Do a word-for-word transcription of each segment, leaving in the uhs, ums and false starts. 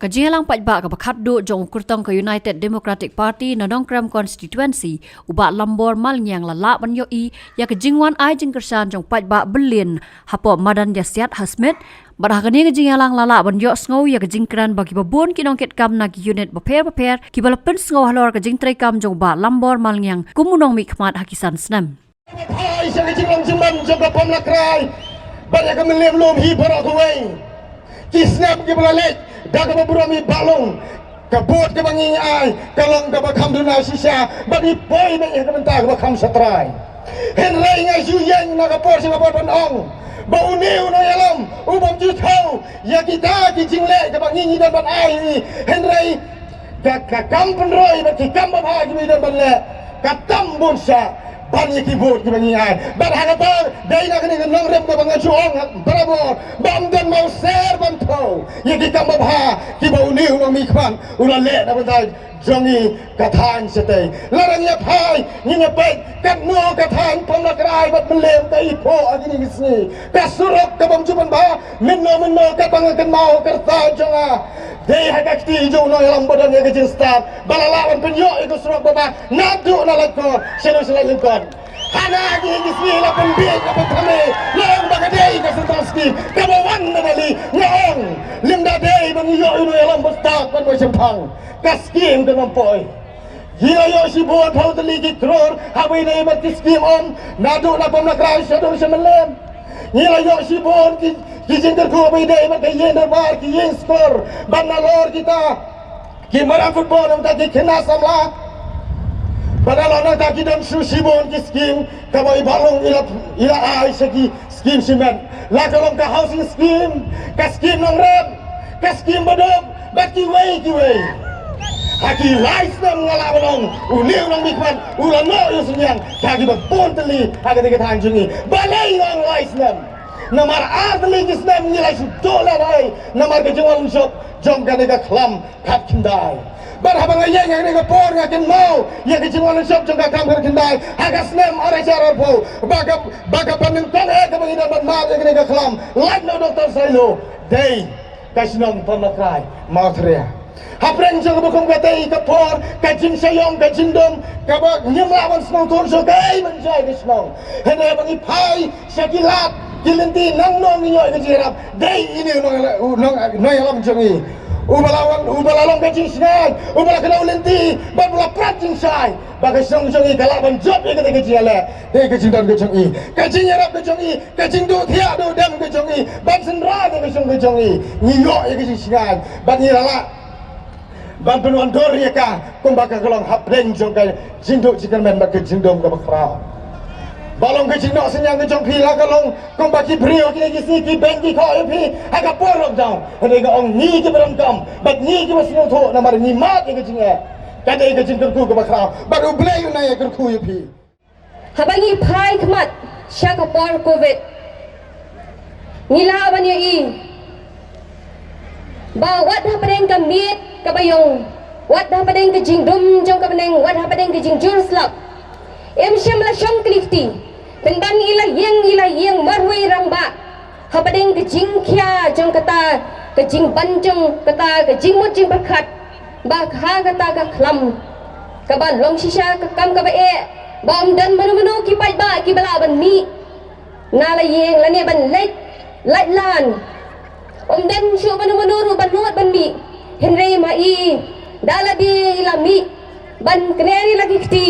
Ka jingïalang paidbah kaba khatduh jong u kyrtong ka United Democratic Party na Nongkrem Constituency, u Bah Lambor Malngiang, la lah ban ïohi ïa ka jingwan ai jingkyrshan jong u paidbah Berlin hapoh madan ïasiat ha Smit. Bad ha kane ka jingïalang la lah ban ïohsngew ïa ka jingkren ba kiba bun ki nongkitkam na ki unit bapher bapher kiba la pynsngew halor ka jingtreikam jong u Bah Lambor Malngiang kum u nongmihkhmat ha ki san snem. Phai sha ka jinglong jingman jong ka Pom Lakrai bad ïa ka Mylliem Lum hi baroh kawei. Ki snem kiba la leit da kaba burom i Bah Long, ka vote kaba ngi ai ka long kaba kham duna shisha bad ngi poi beit ha ka bynta kaba kham shatrai. Hynrei nga ju ïeng na ka por sha ka por ban ong ba une u nongïalam u bym ju thew ïa kita ki jingleh kaba ngi ngi don ban ai hi. Hynrei ka, ka kam pynroi bad ki kam babha kiba i don ban leh ka tam bun sha ban ïa ki vote kiba ngi ai. Bad ha kata dei na kane ka nongrim kaba nga ju ong barabor ba ym don mawser ban thew ïa ki kam babha kiba une u nongmihkhmat u la leh na bynta jong ngi ka thaiñ shatei. Lada ngi ïa phai ngin ïa peit katno ka thaiñ Pom Lakrai bad Mylliem ka iphuh ha kine ki sngi. Ka surok ka bym ju pynbha mynno mynno katba nga kynmaw ka rta jong nga. Dei ha ka kti jong u nongïalam ba don ïa ka jingstad ba la lah ban pynïoh ïa ka surok babha naduh na Laitkor sha na sha Laitlangkot. Hana kine ki sngi la pynbiej la pynthame la ong ba ka dei ka central scheme kaba wan na Delhi. Nga ong lymda dei ba ngi ïoh ïa u nongïalam ba stad ban ba shemphang. Ka scheme ka ngam poi. Ngi la ïoh shibun phew tylli ki klur haba ïadei bad ki scheme, ym naduh na Pom Lakrai shaduh sha Mylliem. Ngi la ïoh shibun ki, ki jingkyrkhu haba ïadei bad ka ïing dorbar, ki ïing skur bad nalor kita ki madan football, nangta ki khynnah samla. Bad nalor nangta ki don shu shibun ki scheme kaba i Bah Long i la, i la ai sha ki scheme shimet, la ka long ka housing scheme, ka scheme nongrep, ka scheme baduk bad kiwei kiwei. Ha ki lai snem nga lah ban ong une u nongmihkhmat u la noh ïa u synñiang ha kiba bun tylli ha kane ka thaiñ jong ngi. Balei nga ong lai snem? Namar ar tylli ki snem ngi la shu duh lehnohei namar ka jingwan lynshop jong kane ka khlam khatkhyndai. Bad haba nga ïeng ha kane ka por nga kynmaw ïa ka jingwan lynshop jong ka khlam khatkhyndai ha ka snem ar hajar arphew, ba ka, ba ka banyngkong eh kaba ngi don ban mad ïa kane ka khlam, lait na u Doktor Sailo, dei ka shnong Pom Lakrai, Mawthria. Hapdeng jong kaba kum katei ka por ka jingshah ïong ka jingdum kaba ngim lah ban sngewthuh shuh kaei ban jia ïa ka shnong. Hynrei ba ngi phai sha ki lad ki lynti nangno ngi ïoh ïa ka jingïarap, dei ine u nong, u nong, nongïalam jong ngi uba la wan, uba la long ka jingshngaiñ, uba la kdew lynti bad uba la prat jingshai ba ka shnong jong ngi ka lah ban jop ïa kata ka jingïaleh. Dei ka jingdon ka jong ngi, ka jingïarap ka jong ngi, ka jingduh thiah duh dem ka jong ngi ban synran ïa ka shnong ka jong ngi. Ngi ïoh ïa ka jingshngaiñ bad ngi la lah ban pynwandur ïa ka kumba ka long hapdeng jong ka jingduh jingkyrmen bad ka jingdum kaba khraw. Ba long ka jingnoh synñiang ka jong phi la ka long kumba ki briew kine ki sngi ki beiñ ki khoh ïa phi ha ka por lockdown. Hynrei nga ong ngi kiba donkam bad ngi kiba sngewthuh namar ngi mad ïa ka jingeh. Ka dei ka jingkyrkhu kaba khraw bad U Blei un ai ïa kyrkhu ïa phi. Haba ngi phai khmat sha ka por covid, ngi lah ban ïohi ba wat hapdeng ka miet kaba ïong, wat hapdeng ka jingdum jong ka bneng, wat hapdeng ka jingjur slap, im shym la shong kli kti. Pynban i la ïeng, i la ïeng marwei rangbah hapdeng ka jingkhia jong kata ka jingban jong kata ka jingmut jingpyrkhat ba ha kata ka khlam kaba long shisha ka kam kaba eh, ba ym don mano mano ki paidbah kiba lah ban mih na la ïing lane ban leit lait lan. Ym don shuh mano mano ruh ba nud ban mih. Hynrei ma i da lade i la mih ban kner ïa la ki kti,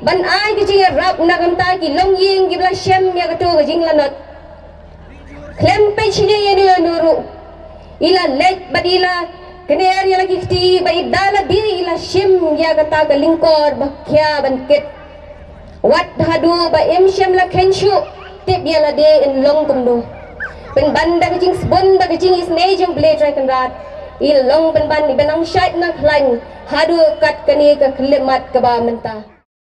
ban ai ka jingïarap na ka bynta ki longïing kiba la shem ïa kato ka jinglanot. Khlem peit shane ïano ïano ruh, i la leit bad i la kner ïa la ki kti bad i da lade i la shim ïa kata ka lyngkor ba khia ban kit. Wat haduh ba im shym la kheiñ shuh, tip ïa lade in long kumno. Pynban da ka jingsbun bad ka jingisynei jong U Blei Trai Kynrad, i long pynban iba nang shait nang khlaiñ haduh kat kane ka khyllipmat kaba mynta.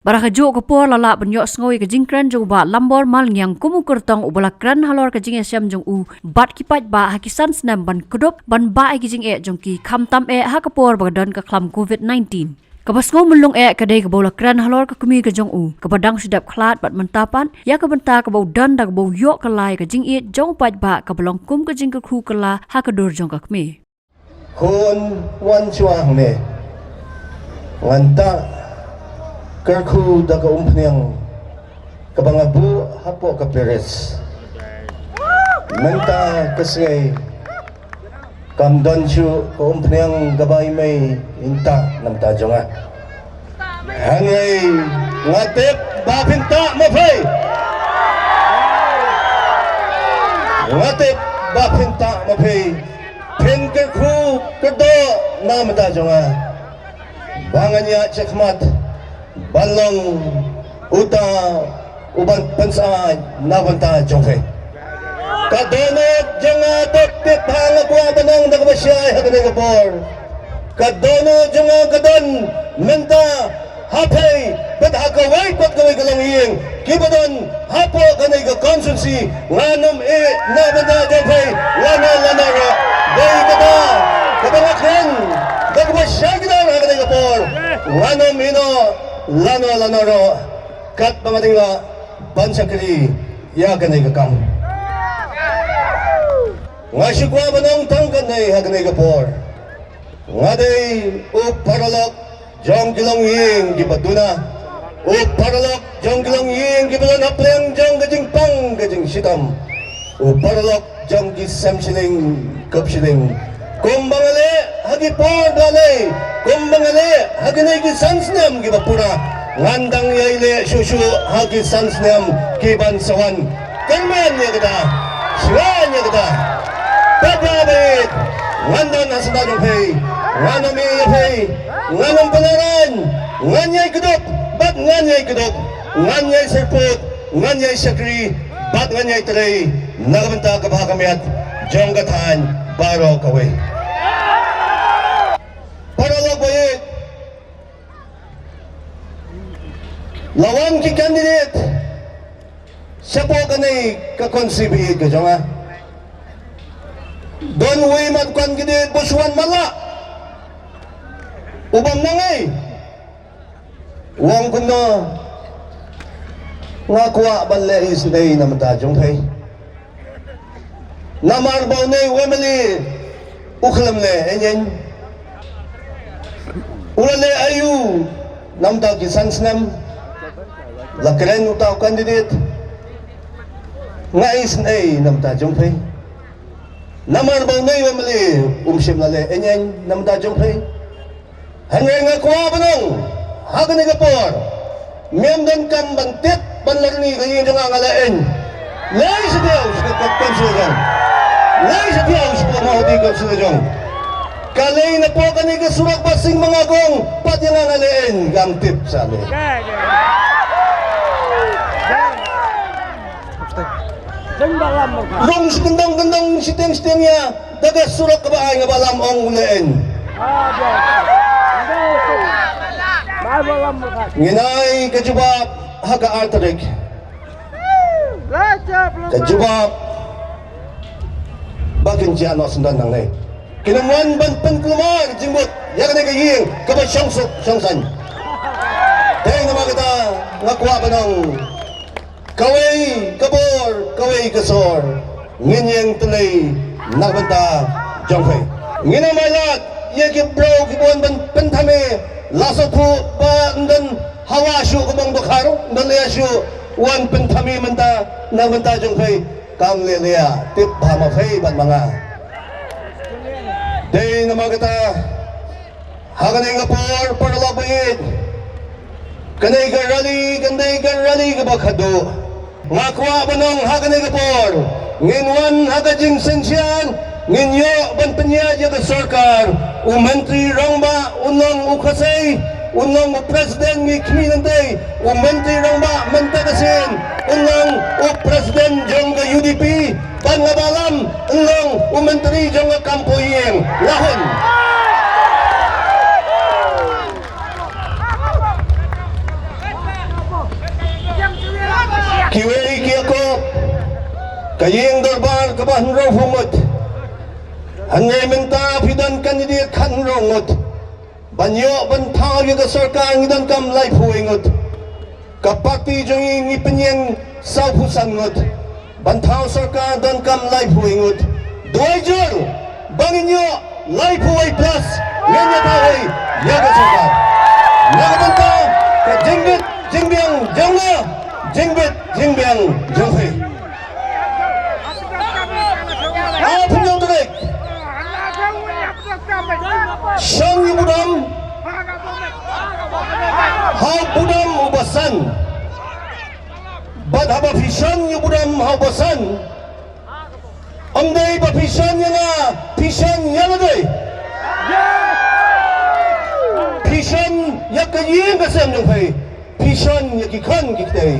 Bad ha kajuh ka por la lah ban ïohsngew ïa ka jingkren jong u Bah Lambor Malngiang kum u kyrtong uba la kren halor ka jingïashem jong u bad ki paidbah ha ki san snem ban kdup ban bah ïa ki jingeh jong ki, khamtam eh ha ka por ba ka don ka khlam covid nineteen. Kaba sngew myllung eh ka dei kaba u la kren halor ka kmie ka jong u kaba dang shu dep khlad bad mynta pat ïa ka bynta kaba u don da kaba u ïoh kylla ïa ka jingïeit jong u paidbah kaba long kum ka jingkyrkhu kylla ha ka dur jong ka kmie. Khun wan shuwa hangne. Ngan tah kyrkhu da ka umphniang kaba nga buh hapoh ka Paris. Mynta ka sngi kam don shuh ka umphniang kaba i mei i tah na bynta jong nga. Hynrei nga tip ba phin tah ma phi. Nga tip ba phin tah ma phi. Phin kyrkhu kyrdoh na bynta jong nga. Ba ngan ïaid shakhmat ban long uta uban pynsah na bynta jong phi. Ka dohnud jong nga, to tip ba nga kwah ban ong da kaba shai ha kane ka por. Ka dohnud jong nga ka don mynta ha phi bad ha kawei pat kawei ka longïing kiba don hapoh kane ka constituency. Ngan ym ïeh na bynta jong phi lano lano ruh. Dei kata kaba nga kren da kaba shai kdar ha kane ka por. Ngan ym ïeh noh lano lano ruh katba nga dang lah ban shakri ïa kane ka kam. Nga shu kwah ban ong tang kane ha kane ka por. Nga dei u paralok jong ki longïing kiba duna, u paralok jong ki longïing kiba don hapdeng jong ka jingpang ka jingshitom, u paralok jong ki sem shilling kop shilling. Kumba nga leh ha ki por ba lei, kumba nga leh ha kine ki san snem kiba pura, ngan dang ïai leh shuh shuh ha ki san snem ki ban sa wan. Kyrmen ïa kata, sngewbha ïa kata. Papa bait, ngan don ha sla jong phi, ngan ym ïeh ïa phi, ngan ym pynlehrain, ngan ïai kdup bad ngan ïai kdup, ngan ïai serput, ngan ïai shakri bad ngan ïai trei na ka bynta ka bha ka miat jong ka thaiñ baroh kawei. Paralok bait, la wan ki candidate shapoh kane ka constituency ka jong nga. Don uwei mat u candidate ba shu wan matlah, u bym nang ei. U ong kumno, nga kwah ban leh isynei na bynta jong phi. Namar ba une u MLA u khlem leh eiei. U la leh aïu na bynta ki san snem? La kren uta u candidate. Nga isynei na bynta jong phi. Namar ba une u MLA um shym la leh eiei na bynta jong phi. Hynrei nga kwah ban ong ha kane ka por, mem donkam ban tip ban lehni ka ïing jong nga, nga leh eiei. Leit sha phi sha ka constituency jong, leit sha phi sha ka Mawhati constituency jong. Ka lei na poh kane ka surok Basing Mangakong, pat ïa nga, nga leh eiei, ngam tip sha lei. Rung shi kyndong kyndong, shiteng shiteng ïa da ka surok kaba ai, nga ba lam ong u leh eiei. Ngin ai ka jubab ha ka ar tarik. Ka jubab ba kin jia noh syndon nangne. Kin ym wan ban pynkulmar jingmut ïa kane ka ïing kaba shongsuk shongsaiñ. Dei namar kata nga kwah ban ong, kawei ka bor, kawei ka sor, ngin ïeng tylli na ka bynta jong phi. Ngin ym ailad ïa ki briew kiba wan ban pynthame, la sngewthuh ba ym don hawa shuh ka bong dohkha, ym don lehia shuh wan pynthame mynta na ka bynta jong phi. Kam lehia, tip bha ma phi bad ma nga. Dei namar kata, ha kane ka por, paralok baieit, kane ka rally, kane ka rally kaba khatduh. Nga kwah ban ong ha kane ka por, ngin wan ha ka jingsynshar, ngin ïoh ban pynïaid ïa ka sorkar. U Myntri Rangbah un long u Khasi, un long u President, ngi khmih lynti, u Myntri Rangbah mynta ka sien un long u President jong ka UDP. Bad nga ba lam un long u Myntri jong ka kam poh ïing. La hun. Kiwei ki ïakob ka ïing dorbar kaba hynriewphew ngut. Hynrei mynta phi don candidate khathynriew ngut. Ban ïoh ban thaw ïa ka sorkar ngi donkam laiphew wei ngut. Ka party jong ngi ngi pynïeng sawphew san ngut. Ban thaw sorkar donkam laiphew wei ngut. Duwai jur ba ngin ïoh Laiphew wei plus ngin ïa thaw ei ïa ka sorkar. Na ka bynta ka jingbit jingbiang jong nga, jingbit jingbiang jong phi. Arphew hynñiew tarik, shong ïa u budam ha u budam uba san. Bad haba phi shon ïa u budam ha uba san, ym dei ba phi shon ïa nga, phi shon ïa lade. Phi shon ïa ka ïing ka sem jong phi. Phi shon ïa ki khun ki kti.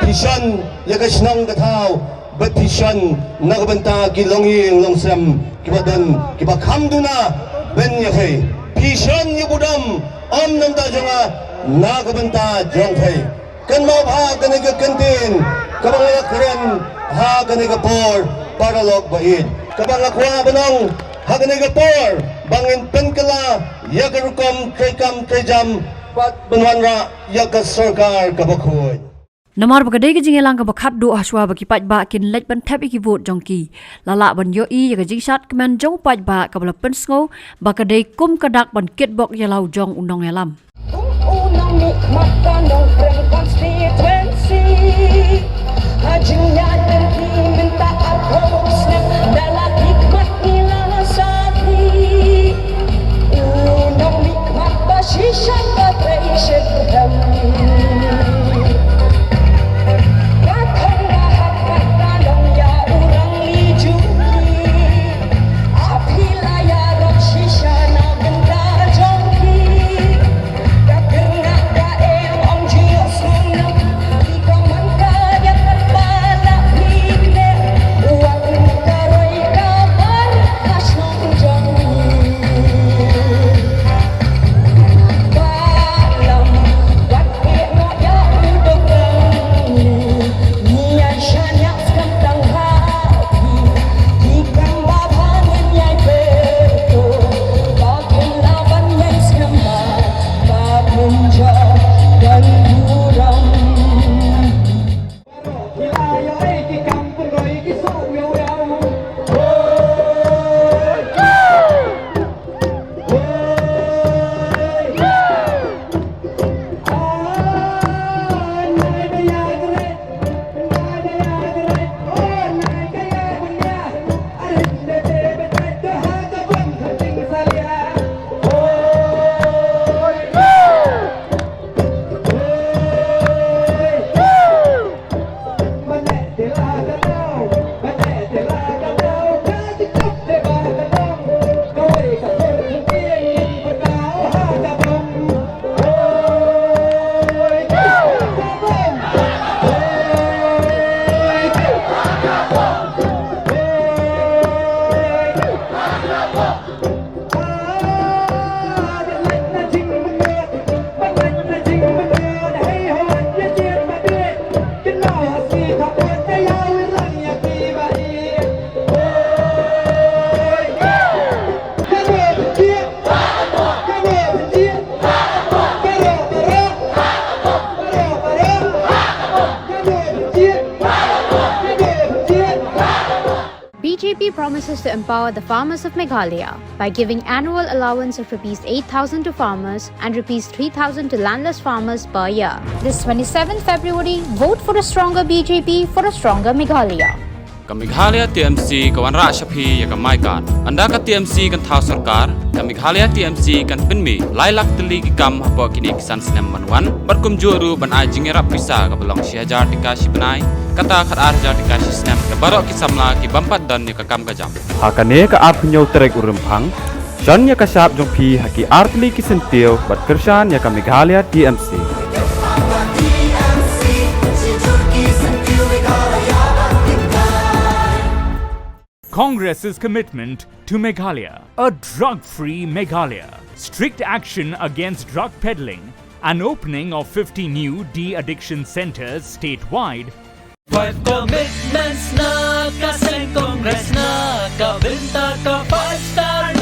Phi shon ïa ka shnong ka thaw. Bad phi shon na ka bynta ki longïing longsem kiba don kiba kham duna ban ïa phi. Phi shon ïa u budam, ym na ka bynta jong nga, na ka bynta jong phi. Kynmaw ba ha kane ka kyntien kaba nga la kren ha kane ka por, paralok ba ïeit, kaba nga kwah ban ong ha kane ka por, ba ngin pynkylla ïa ka rukom treikam treijam bad ban wanrah ïa ka sorkar kaba khuid. Namar ba ka dei ka jingïalang kaba khatduh hashwa ba ki paidbah kin leit ban thep ïa ki vote jong ki, la lah ban ïohi ïa ka jingshad kmen jong u paidbah kaba la pynsngew ba ka dei kum ka dak ban kitbok ïa la u jong u nongïalam. Kum u nongmihkhmat ka Nongkrem constituency, ha jingïaid lynti mynta arphew snem, da la khmat ngi la sakhi. U nongmihkhmat ba shisha ba trei shitrhem. Ka khong ba hap ka long ïa u rangli jong ngi. Phi la ïarap shisha na bynta jong phi. Ka kyrngah ka em ong jingïohsngew. Phi ka man ka ïa ka ba la phi kne. Wat ka roi ka bar ka shnong jong phi. Ba lam wat B J P promises to empower the farmers of Meghalaya by giving annual allowance of rupees eight thousand to farmers and rupees three thousand to landless farmers per year. This twenty-seventh February, vote for a stronger B J P for a stronger Meghalaya. Ka Meghalaya T M C ka wanrah sha phi ïa ka MyKad. Ynda ka T M C kan thaw sorkar, ka Meghalaya T M C kan pynmih lai lak tylli ki kam hapoh kine ki san snem ban wan, bad kumjuh ruh ban ai jingïarap pisa kaba long shi hajar tyngka shi bnai, kata khatar hajar tyngka shi snem, da baroh ki samla ki bym pat don ïa ka kam ka jam. Ha kane ka arphew hynñiew tarik u Rymphang, shon ïa ka shap jong phi ha ki artylli ki syntiew bad kyrshan ïa ka Meghalaya T M C. Congress's commitment to Meghalaya. A drug-free Meghalaya. Strict action against drug peddling. An opening of fifty new de-addiction centres statewide. Five commitments na ka seng Congress na ka bynta ka five star